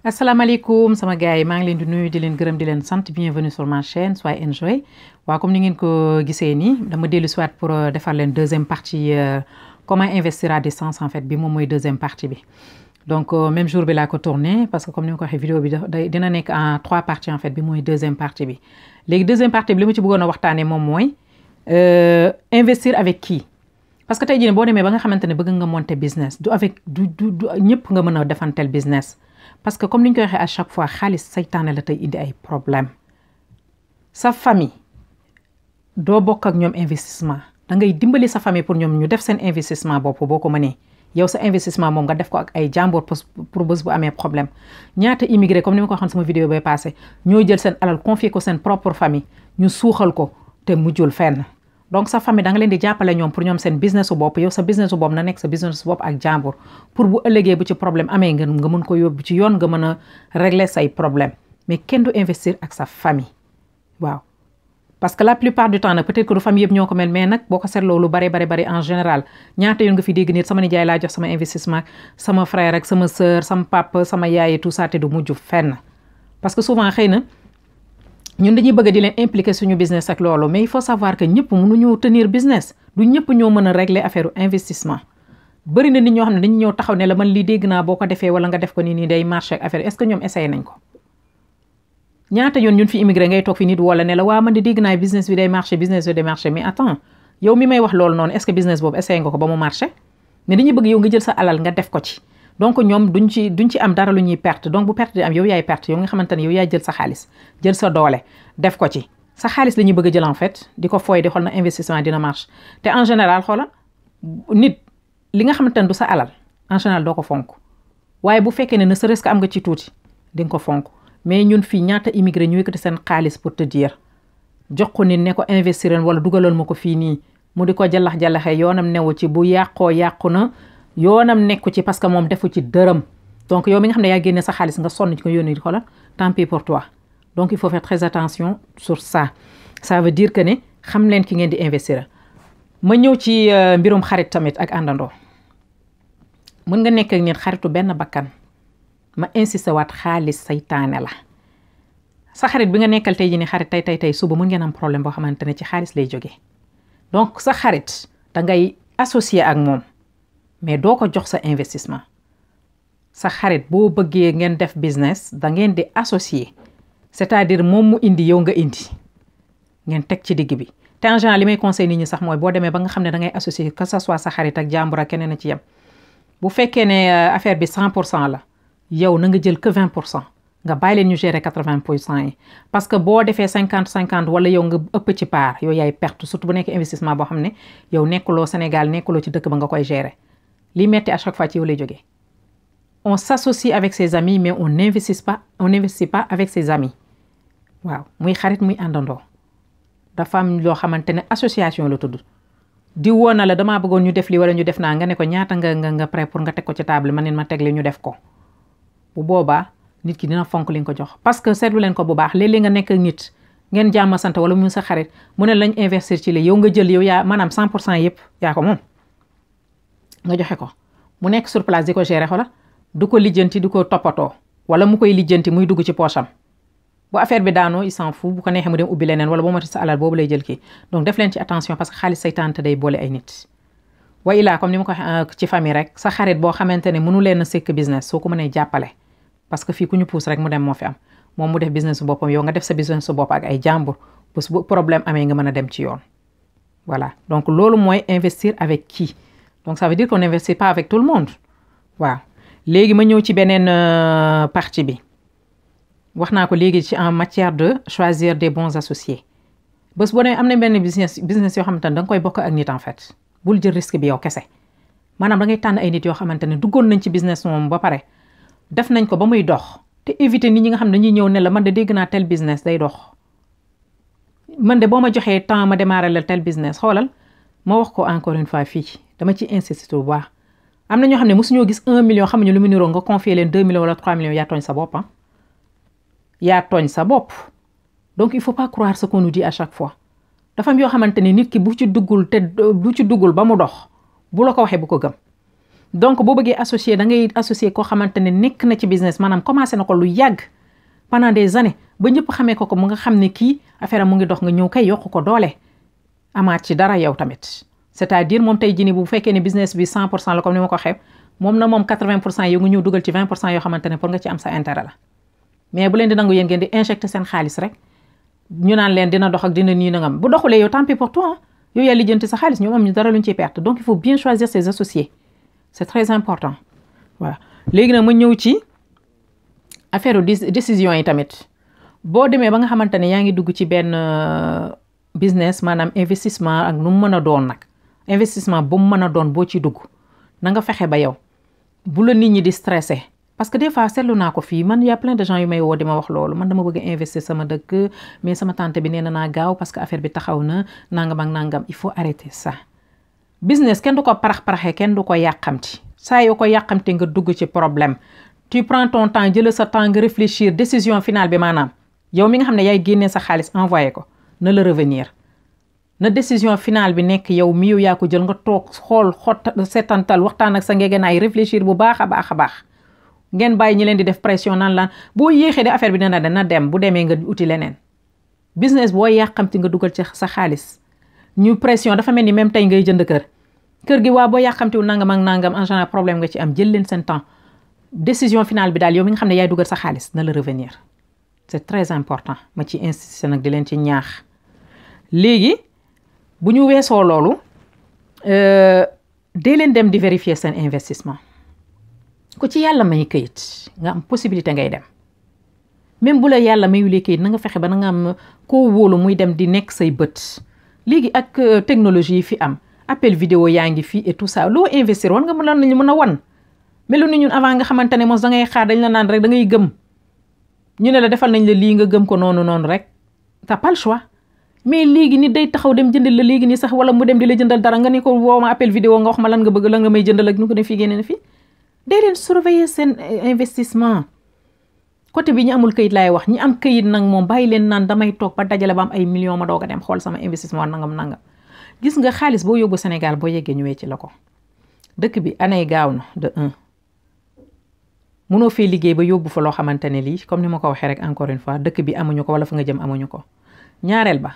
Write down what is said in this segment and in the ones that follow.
asalaamaaleykum sama gars yi maa ngi leen di nuyu di leen gërëm di leen sant bienvenue sur ma chaîne soyez enjoy waaw comme ni ngeen ko gisee nii dama dellu si waat pour defar leen deuxième partie comment investir à distance en fait bi moom mooy deuxième partie bi donc même jour bi laa ko tourné parce que comme ni ma ko waxee vidéo bi dina nekk en 3 parties en fait bi mooy deuxième partie bi léegi deuxième partie bi li ma ci bëggoon a waxtaanee moom mooy investir avec qui parce que tey jii boo demee ba nga xamante ne bëgg nga monter business du ñëpp nga mën a defantel business parce que comme ni ñu koy waxee à chaque fois xaalis saytaane la tey indi ay problème sa famille doo bokk ak ñoom investissement da ngay dimbali sa famille pour ñoom ñu def seen investissement bopp boo ko mënee yow sa investissement moom nga def ko ak ay jàmbur pour bés bu amee problème ñaata immigré comme ni ma ko waxoon sama vidéo bay passé ñoo jël seen alal confier ko seen propre famille ñu suuxal ko te mujjul fenn donc sa famille da nga leen di jàppale ñoom pour ñoom seen business su bopp yow sa business su bopp na nekk sa business su bopp ak jàmbur pour bu ëllëgee bu ci problème amee nga mën ko yóbbu ci yoon nga mën a régler say problème mais kenn du investir ak sa famille waaw parce que la plupart du temps nag peut-être que du famille yëpp ñoo ko mel mais nag boo ko seetloo lu bari en général ñaata yoon nga fi dégg nit sama nijaay laa jox sama investissement sama frère ak sama sœur sama papa sama yaay tout ça te du mujj fenn parce que souvent xëy na ñun dañuy bëgg di leen impliquer suñu business ak loolu mais il faut savoir que ñëpp mënuñu tenir business du ñëpp ñoo mën a régler affaire investissement bëri na nit ñoo xam ne dañu ñëw taxaw ne la man lii dégg naa boo ko defee wala nga def ko nii day marché ak affaire est-ce que ñoom essayé nañ ko ñaata yoon ñun fi immigré ngay toog fi nit wala ne la waa man de dégg naa business bi day marché mais attends yow mi may wax loolu noonu est-ce que business boobu essayé nga ko ba mu marché mais dañuy bëgg yow nga jël sa alal nga def ko ci donc ñoom duñ ci am dara lu ñuy perte donc bu perte di am yow yaay perte yow nga xamante ne yow yaay jël sa xaalis jël sa doole def ko ci sa xaalis la ñuy bëgg a jël en fait di ko fooy di xool na investissement dina marche te en général xoola nit li nga xamante ne du sa alal en général doo ko fonk waaye bu fekkee ne serait-ce que am nga ci tuuti di nga ko fonk mais ñun fii ñaata immigré ñu yëkkati seen xaalis pour te dire jox ko nit ne ko investir wala dugaloon ma ko fii nii mu di ko jallax-jallaxee yoonam newu ci bu yàqu na yoonam nekku ci parce que moom defu ci dërëm donc yow mi nga xam ne yaa génne sa xaalis nga sonn ci ko yónni di xoolal tant pis pour toi donc il faut faire très attention sur ça veut dire que ne xam leen ki ngeen di investir ma ñëw ci mbirum xarit tamit ak àndandoo mën nga nekk ak nit xaritu benn bakkan ma insisté waat xaalis saytaane la sa xarit bi nga nekkal tey ji ni xarit tey suba mën ngeen am problème boo xamante ne ci xaalis lay jógee donc sa xarit da ngay associé ak moom mais doo ko jox sa investissement sa xarit boo bëggee ngeen def business da ngeen di associé c'est-à-dire moom mu indi yow nga indi ngeen teg ci digg bi te en général li may conseil nit ñi sax mooy boo demee ba nga xam ne da ngay associé que ça soit sa xarit ak jàmbur ak keneen a ci yem bu fekkee ne affaire bi 100% la yow na nga jël que 20% nga bàyyi leen ñu gérer 80% yi parce que boo defee 50-50 wala yow nga ëpp ci part yow yaay perte surtout bu nekk investissement boo xam ne yow nekkuloo Sénégal nekkuloo ci dëkk ba nga koy gérer li metti à chaque fois ci yow lay jógee on s'associe avec ses amis mais on n'investit pas avec ses amis waaw muy xarit muy àndandoo dafa am loo xamante ne association la tudd di woon na la damaa bëggoon ñu def li wala ñu def naa nga ne ko ñaata nga prêt pour nga teg ko ci table man ma teg li ñu def ko bu boobaa nit ki dina fonk li nga ko jox parce que seetlu leen ko bu baax léeg-léeg nga nekk ak nit ngeen jàmm sant wala mu sa xarit mu ne lañ investir ci li yow nga jël yow yaa maanaam 100% yëpp yaa ko moom nga joxe ko mu nekk sur place di ko gérer xola du ko lijjanti du ko toppatoo wala mu koy lijjanti muy dugg ci poosam bu affaire bi daanoo il s'en fout bu ko neexee mu dem ubbi leneen wala boo mati sa alal boobu lay jël kii donc def leen ci attention parce que xaalis saytaan te day boole ay nit wa ilaa comme ni ma ko ci famille rek sa xarit boo xamante ne mënu leen a sekk business soo ko mënee jàppale parce que fii ku ñu pousse rek mu dem moo fi am moom mu def business su boppam yow nga def sa business su bopp ak ay jàmbur parce que bu problème amee nga mën a dem ci yoon voilà donc loolu mooy investir avec qui donc ça veut dire qu'on n'investit pas avec tout le monde waaw léegi ma ñëw ci beneen partie bi wax naa ko léegi ci en matière de choisir des bons associés bés boo demee am na benn business yoo xamante ne da nga koy bokk ak nit en fait bul jël risque bi yow kese maanaam da ngay tànn ay nit yoo xamante ne duggoon nañ ci business moom ba pare def nañ ko ba muy dox te éviter nit ñi nga xam ne dañuy ñëw ne la man de dégg naa tel business day dox man de boo ma joxee temps ma démarrer la tel business xoolal ma wax ko encore une fois fii dama ci insister bu baax am na ñoo xam ne mosuñoo gis 1 million xamuñu lu mu niroo nga confier leen 2 millions wala 3 millions yaa tooñ sa bopp yaa tooñ sa bopp donc il faut pas croire ce qu'on nous dit à chaque fois dafa am yoo xamante ne nit ki bu ci duggul ba mu dox bu la ko waxee bu ko gëm donc boo bëggee associé da ngay associé koo xamante ne nekk na ci business maanaam commencé na ko lu yàgg pendant des années ba ñëpp xamee ko mu nga xam ne kii affaire am mu ngi dox nga ñëw kay yokk ko doole amaat ci dara yow tamit c'est-à-dire moom tey jii nii bu fekkee ne business bi 100% la comme ni ma ko xeeb moom na moom 80% yow nga ñëw dugal ci 20% yoo xamante ne pour nga ci am sa intérêt la mais bu leen di nangu yéen ngeen di injecter seen xaalis rek ñu naan leen dina dox ak dina nii nangam bu doxulee yow tant pis pour toi yow yaa lijjanti sa xaalis ñoom am ñu dara luñ ciy perte donc il faut bien choisir ses associés c'est très important waaw léegi nag ma ñëw ci affaire décision yi tamit boo demee ba nga xamante ne yaa ngi dugg ci benn business maanaam investissement ak nu mu mën a doon nag investissement bu mu mën a doon boo ci dugg na nga fexe ba yow bu la nit ñi di stressé parce que des fois seetlu naa ko fii man y a plein de gens yu may woo di ma wax loolu man dama bëgg a investir sama dëkk mais sama tante bi nee na naa gaaw parce que affaire bi taxaw na nangam ak nangam il faut arrêter ça business kenn du ko parax-paraxee kenn du ko yàqamti saa yoo ko yàqamti nga dugg ci problème tu prends ton temps jël sa temps nga réfléchir décision finale bi maanaam yow mi nga xam ne yaay génnee sa xaalis envoyé ko na la revenir na décision finale bi nekk yow mi yow yaa ko jël nga toog xool seetantal waxtaan ak sa ngegenaay réfléchir bu baax a baax a baax ngeen bàyyi ñi leen di def pression naan laan boo yéexee de affaire bi dana dem bu demee nga uti leneen business boo yàqamti nga dugal ci sa xaalis ñu pression dafa mel ni même tey ngay jënd kër gi waa boo yàqamtiwu nangam ak nangam en général problème nga ci am jël leen seen temps décision finale bi daal yow mi nga xam ne yaay dugal sa xaalis na la revenir c'est très important ma ci insister nag di leen ci ñaax léegi bu ñu weesoo loolu dee leen dem di vérifier seen investissement ku ci yàlla may këyit nga am possibilité ngay dem même bu la yàlla mayulee këyit na nga fexe ba na nga am koo wóolu muy dem di nekk say bët léegi ak technologie yi fi am appel vidéo yaa ngi fii et tout ça loo investir war nga mën a wan melu ni ñun avant nga xamante ne mos da ngay xaar dañ la naan rek da ngay gëm ñu ne la defal nañ la lii nga gëm ko noonu rek t'as pas le choix mais léegi nit day taxaw dem jëndal la léegi nii sax wala mu dem di la jëndal dara nga ne ko woo ma appel vidéo nga wax ma lan nga bëgg lan nga may jëndal ak ñu ko ne fii génne fii day leen surveiller seen investissement côté bi ñu amul këyit laay wax ñi am këyit nag moom bàyyi leen naan damay toog ba dajale ba am ay millions ma doog a dem xool sama investissement nangam gis nga xaalis boo yóbbu Sénégal boo yeggee ñu wecci la ko dëkk bi anay gaaw na de 1 mënoo fee liggéey ba yóbbu fa loo xamante ne lii comme ni ma ko waxee rek encore une fois dëkk bi amuñu ko wala fa nga jëm amuñu ko ñaareel ba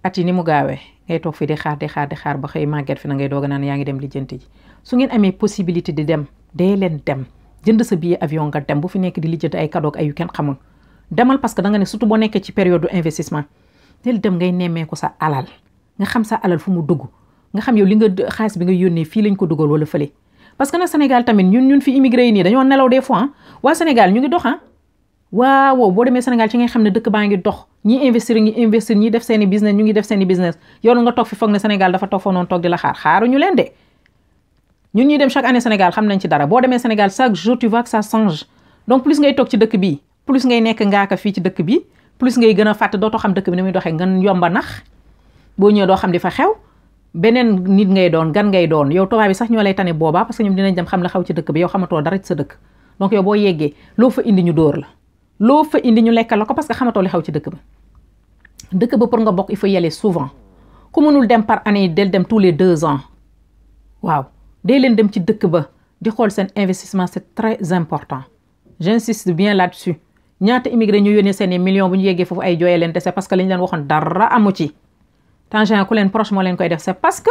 at yi ni mu gaawee ngay toog fi di xaar ba xëy màgget fi na ngay doog a naan yaa ngi dem lijjanti ji su ngeen amee possibilité di dem dee leen dem jënd sa billet avion nga dem bu fi nekk di lijjanti ay cadeau ay yu kenn xamul demal parce que da nga ne surtout boo nekkee ci période investissement del dem ngay nemmeeku sa alal nga xam sa alal fu mu dugg nga xam yow li nga xaalis bi nga yónnee fii lañ ko dugal wala fële parce que nag Sénégal tamit ñun fi immigré yi nii dañoo nelaw des fois waa Sénégal ñu ngi dox waaw boo demee Sénégal ci ngay xam ne dëkk baa ngi dox ñi investir ñi def seeni business ñu ngi def seeni business yow nga toog fi foog ne Sénégal dafa toog fa noonu toog di la xaaruñu leen de ñun ñuy dem chaque année Sénégal xam nañ ci dara boo demee Sénégal chaque jour tu vois que ça change donc plus ngay toog ci dëkk bi plus ngay nekk ngaaka fii ci dëkk bi plus ngay gën a fàtte dootoo xam dëkk bi ni muy doxee nga yomba nax boo ñëwee doo xam di fa xew beneen nit ngay doon gan ngay doon yow tubaab bi sax ñoo lay tane boobaa parce que ñoom dinañ dem xam la xew ci dëkk bi yow xamatoo dara ci sa dëkk donc yow boo yeggee loo fa indi ñu dóor la loo fa indi ñu lekkal la ko parce que xamatoo li xew ci dëkk ba pour nga bokk il faut y aller souvent ku mënul dem par année del dem tous les 2 ans waaw dee leen dem ci dëkk ba di xool seen investissement c'est très important j'insiste bien là-dessus ñaata immigré ñu yónnee seeni millions bu ñu yeggee foofu ay jooyee leen dese parce que lañ leen waxoon dara amu ci tangent ku leen proche moo leen koy def c'est parce que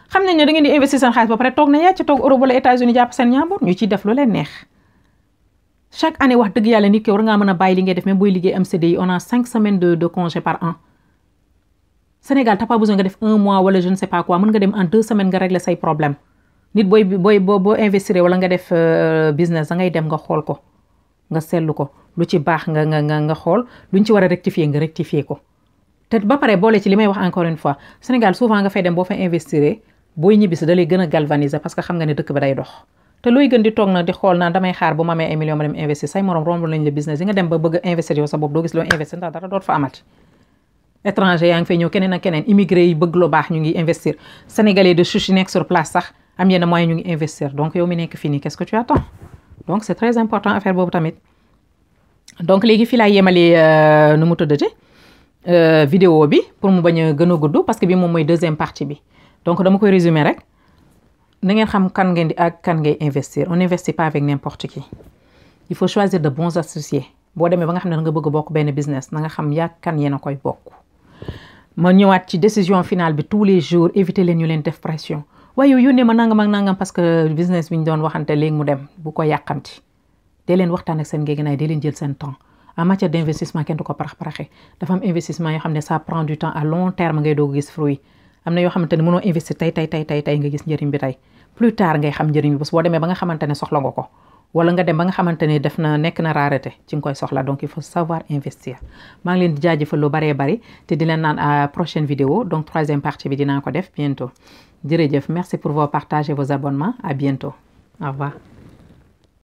xam nañ ne da ngeen di investir seen xaalis ba pare toog na yaa ci toog Europe wala États-Unis jàpp seen ñaambur ñu ciy def lu leen neex chaque année wax dëgg yàlla nit ki war ngaa mën a bàyyi li ngay def même booy liggéey am CDI on a 5 semaines de congé par an Sénégal t'as pas besoin nga def 1 mois wala je ne sais pas quoi mën nga dem en 2 semaines nga régler say problème nit boo investir wala nga def business da ngay dem nga xool ko nga seetlu ko lu ci baax nga xool luñ ci war a rectifier nga rectifier ko te ba pare boole ci li may wax encore une fois Sénégal souvent nga fay dem boo fa investir booy ñibbisi da lay gën a galvaniser parce que xam nga ne dëkk ba day dox te looy gën di toog na di xool naan damay xaar bu ma amee ay millions ma dem investir say morom romb nañ la business yi nga dem ba bëgg a investir yow sa bopp doo gis loo investir ndax dara doot fa amati étranger yaa ngi fay ñëw keneen ak keneen immigré yi bëgg lu baax ñu ngi investir sénégalais de souche yi nekk sur place sax am yenn moyens ñu ngi investir donc yow mi nekk fii nii qu'est-ce que tu attends donc c'est très important affaire boobu tamit donc léegi fii laa yemalee nu mu tuddati vidéo bi pour mu bañ a gën a gudd parce que bi moom mooy 2e partie bi donc dama koy résumer rek na ngeen xam kan ngeen di ak kan ngay investir. On n'investit pas avec n'importe qui. Il faut choisir de bons associés. boo demee ba nga xam ne nga bëgg a bokk benn business na nga xam yaa kan yéen a koy bokk. ma ñëwaat ci décision finale bi tous les jours éviter leen ñu leen def pression waaye yow yónnee ma nangam ak nangam parce que business bi ñu doon waxante léegi mu dem bu ko yàqanti. dee leen waxtaan ak seen ngéeganaay dee leen jël seen temps en matière d' investissement kenn du ko parax-paraxe dafa am investissement yoo xam ne ça prend du temps à long terme ngay doog gis fruit am na yoo xamante ne mënoo investir tey nga gis njëriñ bi tey plus tard ngay xam njëriñ bi parce que boo demee ba nga xamante ne soxla nga ko wala nga dem ba nga xamante ne nekk na rareté ci nga koy soxla donc il faut savoir investir. maa ngi leen di jaajëfal lu baree bari te di leen naan à prochaine vidéo donc troisième partie bi dinaa ko def bientôt jërëjëf merci pour vos partages et vos abonnements à bientôt au revoir.